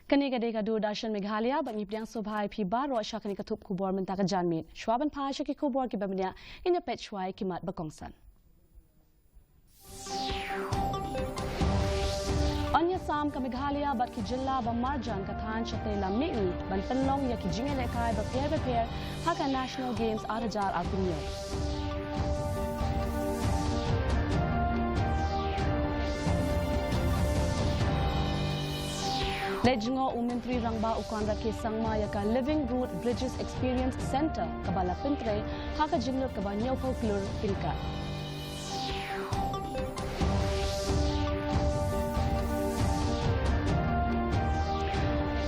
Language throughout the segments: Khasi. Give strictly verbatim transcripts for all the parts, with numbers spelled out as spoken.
Kane ka dei ka Doordarshan Meghalaya, bad ngi pdiang sngewbha ïa phi baroh sha kane ka thup khubor mynta ka janmiet. Shuwa ban phai sha ki khubor kiba bniah, ngin ïa peit shuwa ïa ki mat ba kongsan. Yn ïasam ka Meghalaya bad ki jylla ba marjan ka thaiñ shatei lam mihngi ban pynlong ïa ki jingïalehkai bapher bapher ha ka National Games ar hajar arphew hynñiew. Leit jngoh u Myntri Rangbah u Conrad K Sangma ïa ka Living Root Bridges Experience Centre kaba la pyntrei ha ka jinglut kaba hynñiewphew klur tyngka.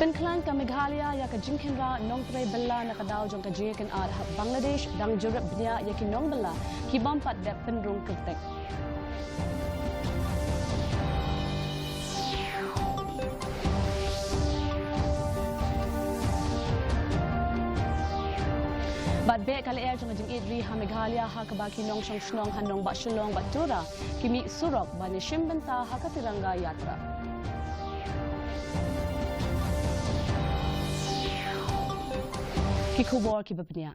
Pynkhlaiñ ka Meghalaya ïa ka jingkhynra nongtrei bylla na ka daw jong ka jingïakynad ha Bangladesh, dang jurip bniah ïa ki nongbylla ki bym pat dep pynrung kyrteng. Bad beh ka lyer jong ka jingïeit ri ha Meghalaya ha kaba ki nongshong shnong ha nongbah Shillong bad Tura ki mih surok ban ïashim bynta ha ka Tiranga Yatra. Ki khubor kiba bniah.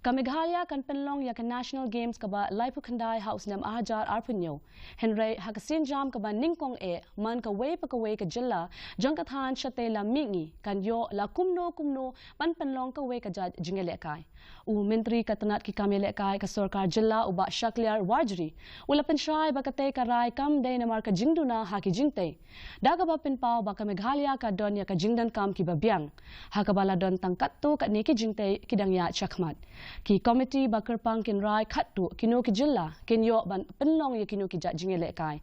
Ka Meghalaya kan pynlong ïa ka National Games kaba laiphew khyndai ha u snem ar hajar arphew hynñiew. Hynrei ha ka sienjam kaba nyngkong eh, man kawei pa kawei ka jylla jong ka thaiñ shatei lam mihngi kan ïoh la kumno kumno ban pynlong kawei ka jait jingïalehkai. U Myntri ka tnat ki kam ïalehkai ka sorkar jylla u Bah Shakliar Warjri u la pynshai ba katei ka rai kam dei namar ka jingduna ha ki jingtei. Da kaba pynpaw ba ka Meghalaya ka don ïa ka jingdonkam kiba biang, ha kaba la don tang katto katne ki jingtei ki dang ïaid shakhmat. Ki komiti ba kyrpang kin rai katto kino ki jylla kin ïoh ban pynlong ïa kino ki jait jingïalehkai.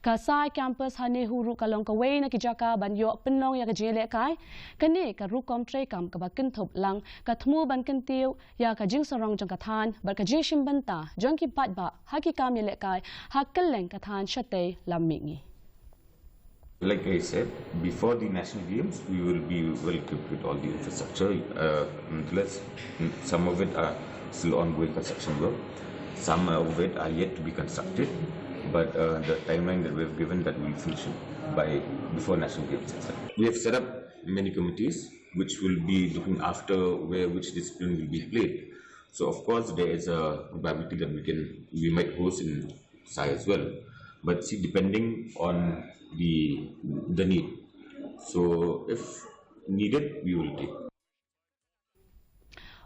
Ka Sai Campus ha NEHU ruh ka long kawei na ki jaka ban ïoh pynlong ïa ka jingïalehkai. Kane ka rukom treikam kaba kynthup lang ka thmu ban kyntiew ïa ka jingsarong jong ka thaiñ bad ka jingshim bynta jong ki paidbah ha ki kam ïalehkai ha kylleng ka thaiñ shatei lam mihngi. Like I said, before the National Games, we will be well equipped with all the infrastructure. Uh, nonetheless, some of it are still ongoing construction work. Some of it are yet to be constructed, but uh, the timeline that we have given, that we will finish it by before National Games itself. We have set up many committees which will be looking after where which discipline will be played. So of course, there is a probability that we can we might host in Sai as well. But see, depending on the the need. So if needed, we will take.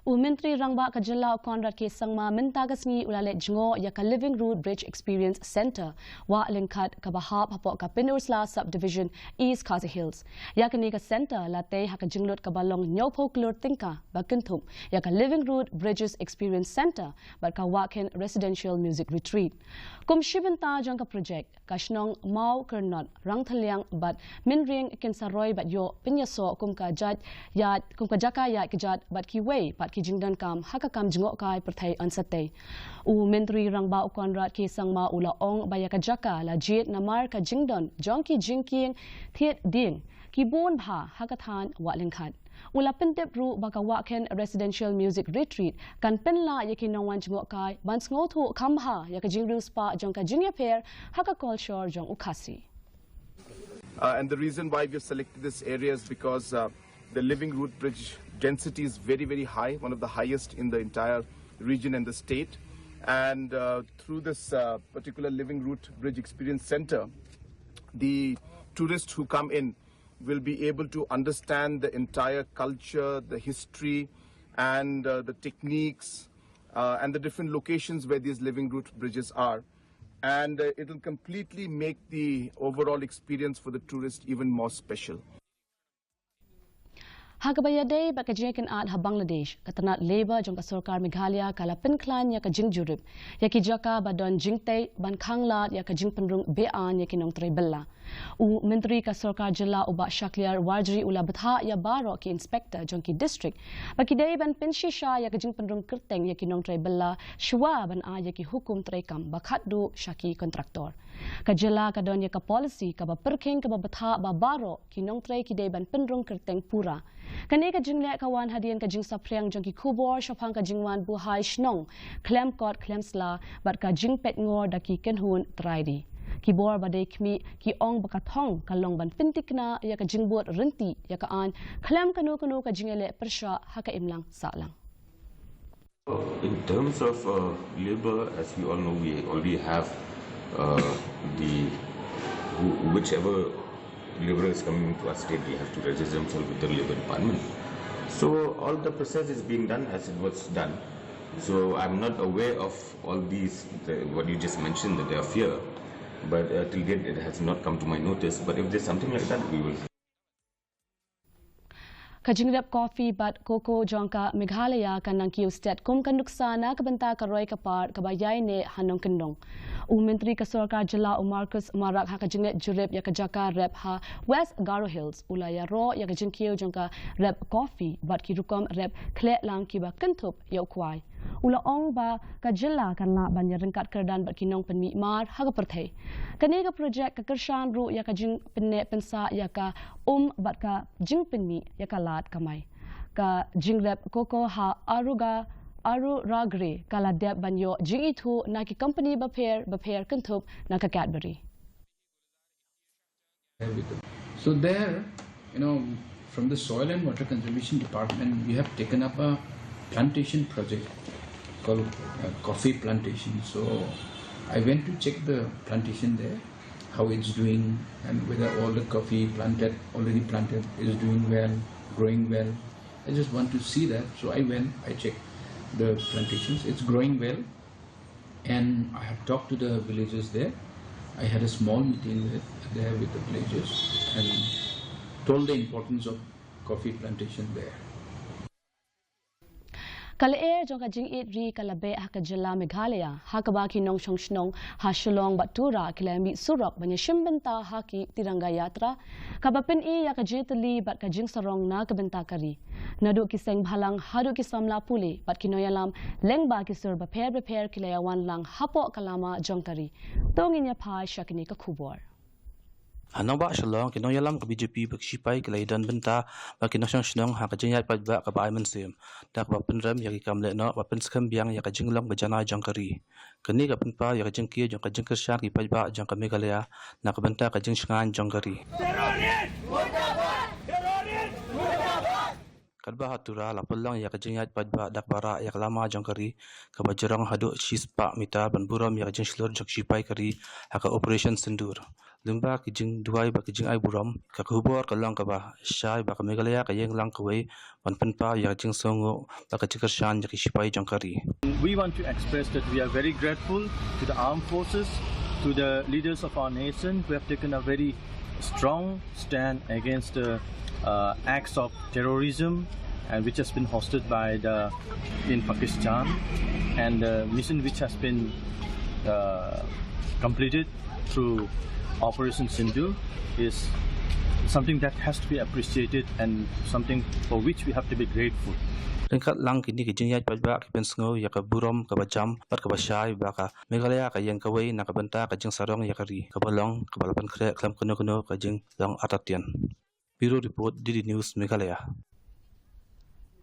U Myntri Rangbah ka jylla u Conrad K Sangma mynta ka sngi u la leit jngoh ïa ka Living Root Bridge Experience Centre, Wah Lyngkhat, kaba hap hapoh ka Pynursla Subdivision, East Khasi Hills. Ïa kane ka centre la tei ha ka jinglut kaba long hynñiewphew klur tyngka ba kynthup ïa ka Living Root Bridges Experience Centre bad ka Wah Khin Residential Music Retreat. Kum shi bynta jong ka projek, ka shnong Mawkyrnot, Rangthylliang bad Mynrieng kin sa roi bad ïoh pynïasoh kum ka jait ïaid, kum ka jaka ïaid kjat bad kiwei pat ki jingdonkam ha ka kam jngohkai pyrthei yn sa tei. U Myntri Rangbah u Conrad K Sangma u la ong ba ïa ka jaka la jied namar ka jingdon jong ki jingkieng thied dieng ki bun bha ha ka thaiñ Wah Lyngkhat. U la pyntip ruh ba ka Wah Khin Residential Music Retreat kan pynlah ïa ki nongwan jngohkai ban sngewthuh kham bha ïa ka jingriewspah jong ka jingïapher ha ka kolshor jong u Khasi. Uh, and the reason why we've selected this area is because uh, the Living Root Bridge density is very, very high, one of the highest in the entire region and the state. And uh, through this uh, particular Living Root Bridge Experience Center, the tourists who come in will be able to understand the entire culture, the history, and uh, the techniques uh, and the different locations where these living root bridges are. And uh, it will completely make the overall experience for the tourist even more special. Ha kaba ïadei bad ka jingïakynad ha Bangladesh, ka tnat Labour jong ka sorkar Meghalaya ka la pynkhlaiñ ïa ka jingjurip ïa ki jaka ba don jingtei ban khanglad ïa ka jingpynrung beaiñ ïa ki nongtrei bylla. U Myntri ka sorkar jylla u Bah Shakliar Warjri u la bthah ïa baroh ki inspector jong ki district ba ki dei ban pynshisha ïa ka jingpynrung kyrteng ïa ki nongtrei bylla shuwa ban ai ïa ki hukum treikam ba khatduh sha ki kontraktor. Ka jylla ka don ïa ka policy kaba pyrkhing kaba bthah ba baroh ki nongtrei ki dei ban pynrung kyrteng pura. Kane ka jingleh ka wan hadien ka jingsaphriang jong ki khubor shaphang ka jingwan buhai shnong khlem kot khlem sla bad ka jingpeit ngor da ki kynhun trai ri. Ki bor ba dei khmih ki ong ba ka thong ka long ban pyntikna ïa ka jingbud ryntih ïa ka aiñ khlem kano kano ka jingïaleh pyrshah ha ka imlang sahlang. In terms of uh, labor, as we all know, we already have uh, the who- whichever laborer is coming to our state, they have to register themselves with the labor department. So all the process is being done as it was done. So I'm not aware of all these the, what you just mentioned that they are fear. But uh, till date, it has not come to my notice. But if there's something like that, we will. Ka jingrep coffee bad cocoa jong ka Meghalaya kan nang kiew stet kum ka nuksa na ka bynta ka roi ka par kaba ïaineh ha nongkyndong. U Myntri ka Sorkar Jylla u Marcuise Marak ha ka jingleit jurip ïa ka jaka rep ha West Garo Hills u la ïaroh ïa ka jingkiew jong ka rep coffee bad ki rukom rep khleh lang kiba kynthup ïa u kwai. U la ong ba ka jylla kan lah ban ïaryngkat kyrdan bad ki nongpynmih mar ha ka pyrthei. Kane ka projek ka kyrshan ruh ïa ka jingpynneh pynsah ïa ka um bad ka jingpynmih ïa ka lad kamai. Ka jingrep cocoa ha Aruga Aruragre ka la dep ban ïoh jingithuh na ki kompani bapher bapher kynthup na ka Cadbury. So there, you know, from the Soil and Water Conservation Department, we have taken up a plantation project called uh, coffee plantation. So I went to check the plantation there, how it's doing, and whether all the coffee planted, already planted, is doing well, growing well. I just want to see that. So I went, I checked the plantations. It's growing well. And I have talked to the villagers there. I had a small meeting with, there with the villagers and told the importance of coffee plantation there. Ka lyer jong ka jingïeit ri ka la beh ha ka jylla Meghalaya ha kaba ki nongshong shnong ha Shillong bad Tura ki la mih surok ban ïashim bynta ha ki Tiranga Yatra kaba pyni ïa ka jingtylli bad ka jingsarong na ka bynta ka ri. Naduh ki seng bhalang haduh ki samla pule bad ki nongïalam lyngba ki sur bapher bapher ki la ïawan lang hapoh ka lama jong ka ri. To ngin ïa phai sha kine ka khubor. Ha nongbah Shillong ki nongïalam ka B J P bad ki shipai ki la ïadon bynta bad ki nongshong shnong ha ka jingïaid paidbah kaba ai mynsiem da kaba pynrem ïa ki kam lehnoh ba pynskhem biang ïa ka jinglong ba janai jong ka ri. Kane ka pynpaw ïa ka jingkiew jong ka jingkyrshan ki paidbah jong ka Meghalaya na ka bynta ka jingshngaiñ jong ka ri. Katba ha Tura la pynlong ïa ka jingïaid paidbah da kaba rah ïa ka lama jong ka ri kaba jrong haduh shispah mita ban burom ïa ka jingshlur jong ki shipai ka ri ha ka Operation Sindoor. Lyngba ki jingduwai bad ki jingai burom, ka khubor ka long kaba shai ba ka Meghalaya ka ïeng lang kawei ban pynpaw ïa ka jingsngewnguh bad ka jingkyrshan jong ki shipai jong ka ri. We want to express that we are very grateful to the armed forces, to the leaders of our nation who have taken a very strong stand against the uh, acts of terrorism and which has been hosted by the in Pakistan, and the mission which has been uh, completed through Operation Sindoor is something that has to be appreciated and something for which we have to be grateful. Ryngkat lang kine ki jingïaid paidbah ki pynsngew ïa ka burom kaba jam bad kaba shai ba ka Meghalaya ka ïeng kawei na ka bynta ka jingsarong ïa ka ri kaba long kaba la pynkhreh khlem kano kano ka jinglong artatien. Bureau Report, D D News, Meghalaya.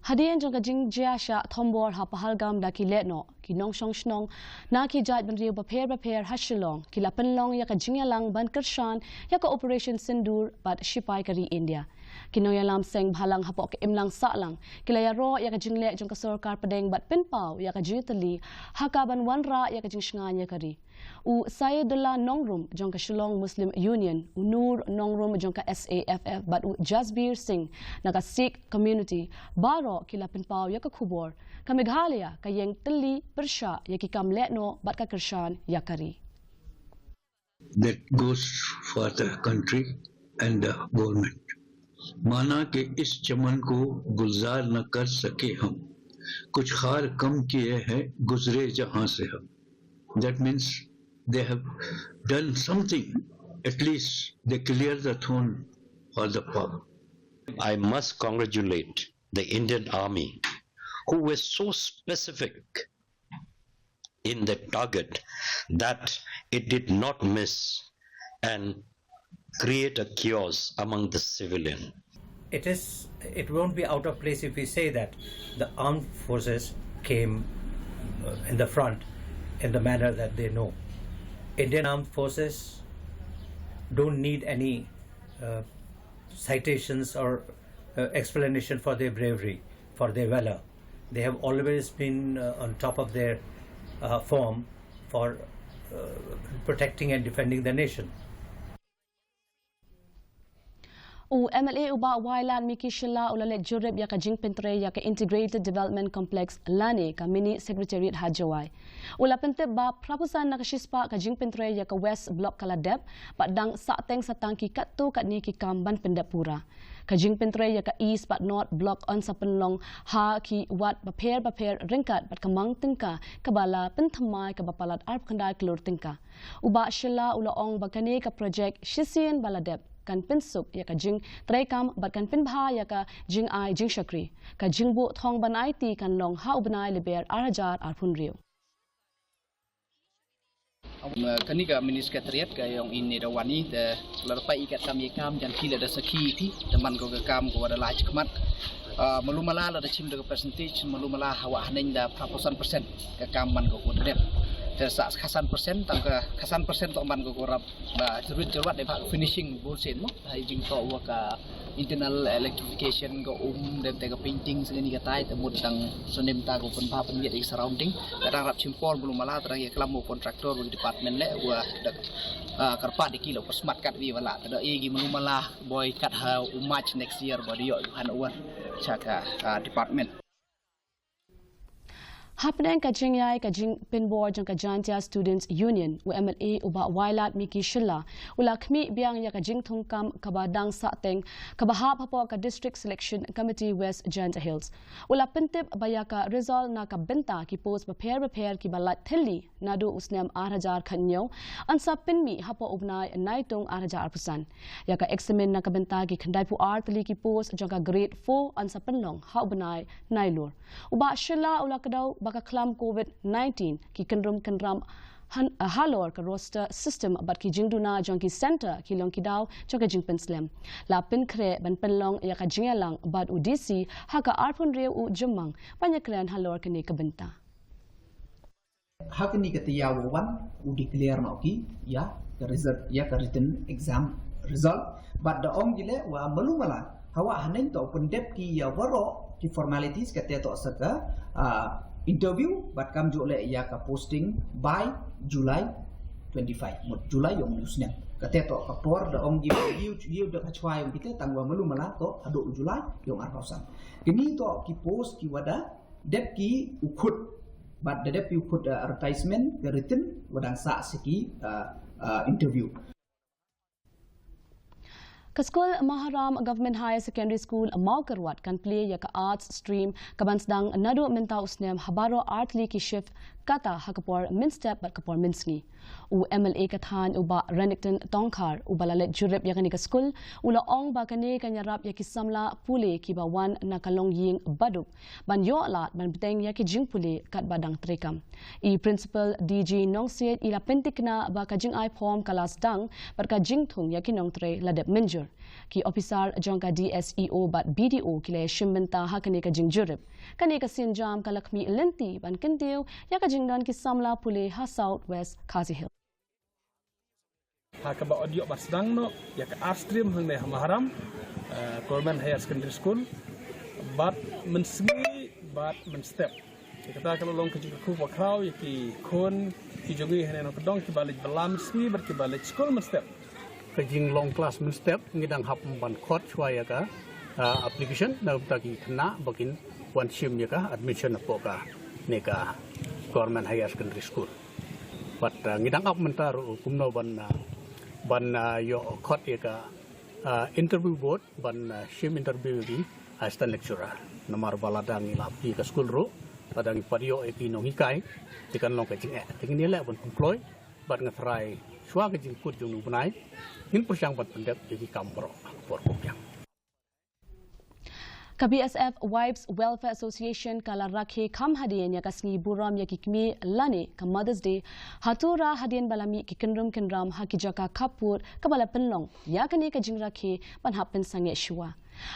Hadien jong ka jingjia shah thombor ha Pahalgam da ki lehnoh, ki nongshong shnong na ki jaitbynriew bapher bapher ha Shillong ki la pynlong ïa ka jingïalang ban kyrshan ïa ka Operation Sindoor bad shipai ka ri India. Ki nongïalam seng bhalang hapoh ka imlang sahlang ki la ïaroh ïa ka jingleh jong ka sorkar pdeng bad pynpaw ïa ka jingtylli ha ka ban wanrah ïa ka jingshngaiñ ïa ka ri. U Saidullah Nongrum jong ka Shillong Muslim Union, u Nur Nongrum jong ka S A F F bad u Jasbir Singh na ka Sikh Community baroh ki la pynpaw ïa ka khubor ka Meghalaya ka ïeng tylli pyrshah ïa ki kam lehnoh bad ka kyrshan ïa ka ri. That goes for the country and the government. माना कि इस चमन को गुलजार न कर सके हम, कुछ खार कम किए हैं गुजरे जहां से हम. That means they have done something. At least they clear the throne for the power. I must congratulate the Indian Army, who were so specific in the target that it did not miss and create a chaos among the civilian. It is, it won't be out of place if we say that the armed forces came uh, in the front in the manner that they know. Indian armed forces don't need any uh, citations or uh, explanation for their bravery, for their valor. They have always been uh, on top of their uh, form for uh, protecting and defending the nation. U MLA u Bah Wailadmiki Shylla u la leit jurip ïa ka jingpyntrei ïa ka Integrated Development Complex lane ka Mini Secretariat ha Jowai. U la pyntip ba phra phew san na ka shispah ka jingpyntrei ïa ka West Block ka la dep, bad dang sahteng sa tang ki katto katne ki kam ban pyndep pura. Ka jingpyntrei ïa ka East bad North Block yn sa pynlong ha ki ward bapher bapher ryngkat bad ka mang tyngka kaba la pynthymmai kaba palat arphew khyndai klur tyngka. U Bah Shylla u la ong ba kane ka projek shisien ba la dep kan pynsuk ïa ka jingtreikam bad kan pynbha ïa ka jingai jingshakri. Ka jingbuh thong ban aiti kan long ha u bnai Lber ar hajar arphew hynriew. Kane ka Mini Secretariat ka ïong i Nidawani te lada peit i katkam i kam jong ki lada sakhi i te man ko ka kam ko wa da la hakhmat. Malu mala lada chim da ka percentage malu mala ha wah haneng da phra phew san percent ka kam man ko ko da dep. Te sa khatsan percent tang ka khatsan percent to man ko ko rap ba jurut jurwat dei ba finishing bun sien mo. Hai jingtoh wa ka internal electrification ka um, dep te ka painting sngeni ka tai te mut tang snem ta ko pynbha pynbiat i surrounding. Ka dang rap chim por malu mala tang ïa klam mo contractor wa department le wa da kyrpad ïa ki lo pyrshah kat wi wala te da ïa ki malu mala boi kat ha u March next year ba da ïoh handover sha ka department. Hapdeng ka jingïai ka jingpynbor jong ka Jaintia Students Union, u MLA u Bah Wailadmiki Shylla u la khmih biang ïa ka jingthungkam kaba dang sahteng kaba hap hapoh ka District Selection Committee West Jaintia Hills. U la pyntip ba ïa ka result na ka bynta ki post bapher bapher kiba lait thylli naduh u snem ar hajar khathynñiew yn sa pynmih hapoh u bnai Naitung ar hajar arphew san. Ïa ka eksamin na ka bynta ki khyndai phew ar tylli ki post jong ka Grade four yn sa pynlong ha u bnai Nailur. U Bah Shylla u la kdew ba ka khlam Covid nineteen ki kynrum kynram halor ka roster system bad ki jingduna jong ki centre ki long ki daw jong ka jingpynslem. La pynkhreh ban pynlong ïa ka jingïalang bad u DC ha ka arphew hynriew u Jymmang ban ïakren halor kane ka bynta. Ha kane ka taïew wa wan u declare noh ki ïa ka result ïa ka written exam result. Bad da ong ki le wa malu mala ha wah haneng to pyndep ki ïa waroh ki formalities kata to sa ka interview bad kam ju le ïa ka posting by July twenty-five mut July ïong u snem. Kata to ka por da ong ki ïa ïa da ka chwa ïong kita tang wa malu mala to haduh July ïong arphew san. Kini to ki post ki wa da dep ki u khut bad da dep ki u khut advertisement ka written wa dang sah sa ki interview. Ka skul Maharam Government Higher Secondary School Mawkyrwat kan plie ïa ka Arts Stream kaban sdang naduh mynta u snem ha baroh artylli ki shift kata ha ka por mynstep bad ka por mynsngi. U MLA ka thaiñ u Bah Renikton Tongkhar uba la leit jurip ïa kane ka skul u la ong ba kane kan ïarap ïa ki samla pule kiba wan na ka longïing baduk ban ïoh lad ban bteng ïa ki jingpule katba dang treikam. I Principal DG Nongsiej i la pyntikna ba ka jingai form ka la sdang bad ka jingthung ïa ki nongtrei la dep mynjur. Ki ophisar jong ka DSEO bad BDO ki la shim bynta ha kane ka jingjurip. Kane ka sienjam ka la khmih lynti ban kyntiew ïa ka jingdon ki samla pule ha South West Khasi Hills. Ha kaba ot ïoh ba sdang noh ïa ka Arts Stream hangne ha Maharam Government Higher Secondary School bad mynsngi bad mynstep. Ïa kata ka la long ka jingkyrkhu ba khraw ïa ki khun ki jong ngi hangne na ka dong kiba leit bylla mynsngi bad kiba leit skul mynstep. Ka jinglong klas mynstep ngi dang hap ban khot shuwa ïa ka application na ka bynta ki khynnah ba kin wan shim ïa ka admission hapoh kane ka Government Higher Secondary School. Bad ngi dang ap mynta ruh kumno ban ban ïoh khot ïa ka interview board ban shim interview ïa ki assistant lecturer. Namar ba lada ngi la plie ka skul ruh lada ngi pat ïoh ïa ki nonghikai te kan long ka jingeh. Te ngin ïaleh ban pynkloi bad nga tharai shuwa ka jingkut jong u bnai ngin pyrshang ban pyndep ïa ki kam baroh por kumpiang. Ka BSF Wives Welfare Association ka la rakhe kham hadien ïa ka sngi burom ïa ki kmie lane ka Mother's Day ha Tura hadien ba la mih ki kynrum kynram ha ki jaka khappud kaba la pynlong ïa kane ka jingrakhe ban hap pynsangeh shuwa.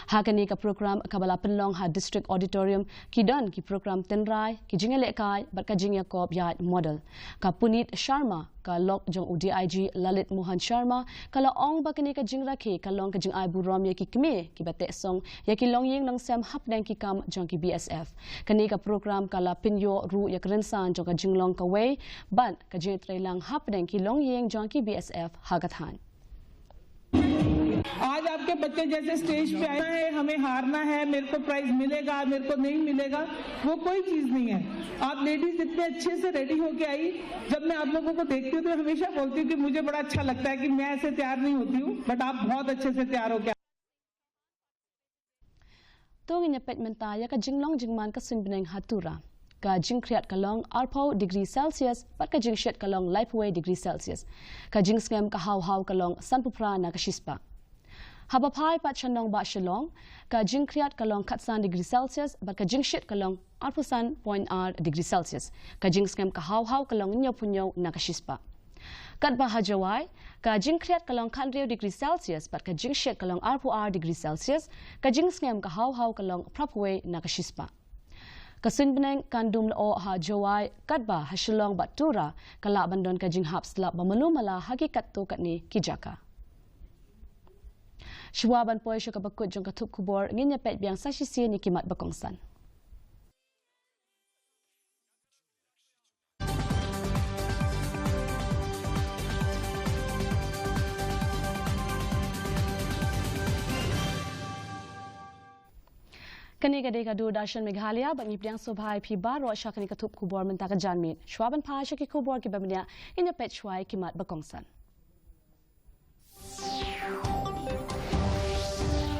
Ha kane ka program kaba la pynlong ha District Auditorium, ki don ki program tynrai, ki jingïalehkai bad ka jingïakop ïaid model. Ka Puneet Sharma, ka lok jong u D I G Lalit Mohan Sharma, ka la ong ba kane ka jingrakhe ka long ka jingai burom ïa ki kmie kiba teh song ïa ki longïing longsem hapdeng ki kam jong ki B S F. Kane ka program ka la pynïoh ruh ïa ka rynsan jong ka jinglong kawei bad ka jingtreilang hapdeng ki longïing jong ki B S F ha ka thaiñ. आज आपके बच्चे जैसे स्टेज पे आए हैं, हमें हारना है, मेरे को प्राइज मिलेगा, मेरे को नहीं मिलेगा, वो कोई चीज नहीं है। आप लेडीज इतने अच्छे से रेडी होके आई, जब मैं आप लोगों को देखती हूँ तो हमेशा बोलती हूँ कि मुझे बड़ा अच्छा लगता है कि मैं ऐसे तैयार नहीं होती हूँ, बट आप बहुत अच्छे से तैयार होके To ngin ïa peit mynta ïa ka jinglong jingman ka suiñ bneng ha Tura. Ka jingkhriat ka long arphew degree Celsius bad ka jingshit ka long laiphew degree Celsius. Ka jingsngem ka haw haw ka long sanphew phra na ka shispah. Haba phai pat sha nongbah Shillong, ka jingkhriat ka long khatsan degree Celsius bad ka jingshit ka long arphew san point ar degree Celsius. Ka jingsngem ka haw haw ka long hynñiewphew hynñiew na ka shispah. Katba ha Jowai, ka jingkhriat ka long khathynriew degree Celsius bad ka jingshit ka long arphew ar degree Celsius, ka jingsngem ka haw haw ka long phraphew na ka shispah. Ka suiñ bneng kan dum lyoh ha Jowai, katba ha Shillong bad Tura ka lah ban don ka jinghap slap ba malu mala ha ki katto katne ki jaka. Shuwa ban poi sha kaba kut jong ka thup khubor, ngin ïa peit biang sa shisien ïa ki mat ba kongsan. Kane ka dei ka Doordarshan Meghalaya, bad ngi pdiang sngewbha ïa phi baroh sha kane ka thup khubor mynta ka janmiet. Shuwa ban phai sha ki khubor kiba bniah, ngin ïa peit shuwa ïa ki mat ba kongsan.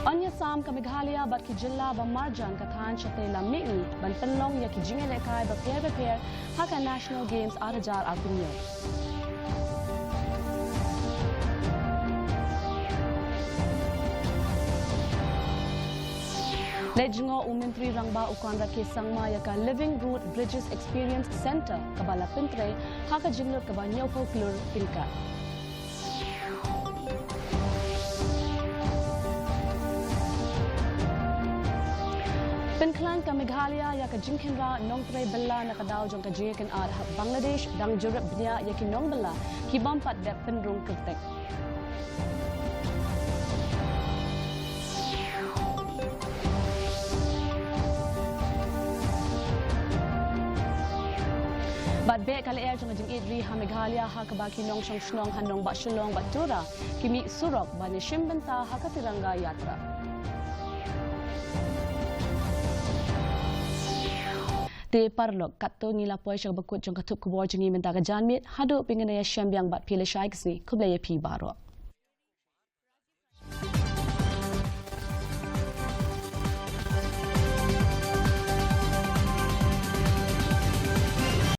Yn ïasam ka Meghalaya bad ki jylla ba marjan ka thaiñ shatei lam mihngi ban pynlong ïa ki jingïalehkai bapher bapher ha ka National Games ar hajar arphew hynñiew. Leit jngoh u Myntri Rangbah u Conrad K Sangma ïa ka Living Root Bridges Experience Centre kaba la pyntrei ha ka jinglut kaba hynñiewphew klur tyngka. Pynkhlaiñ ka Meghalaya ïa ka jingkhynra nongtrei bylla na ka daw jong ka jingïakynad ha Bangladesh, dang jurip bniah ïa ki nongbylla ki bym pat dep pynrung kyrteng. Bad beh ka lyer jong ka jingïeit ri ha Meghalaya, ha kaba ki nongshong shnong ha nongbah Shillong bad Tura ki mih surok ban ïashim bynta ha ka Tiranga Yatra. Te paralok, katto ngi la poi sha kaba kut jong ka thup khubor jong ngi mynta ka janmiet, haduh phin ïashem biang bad phi lashai ka sngi, khublei ïa phi baroh.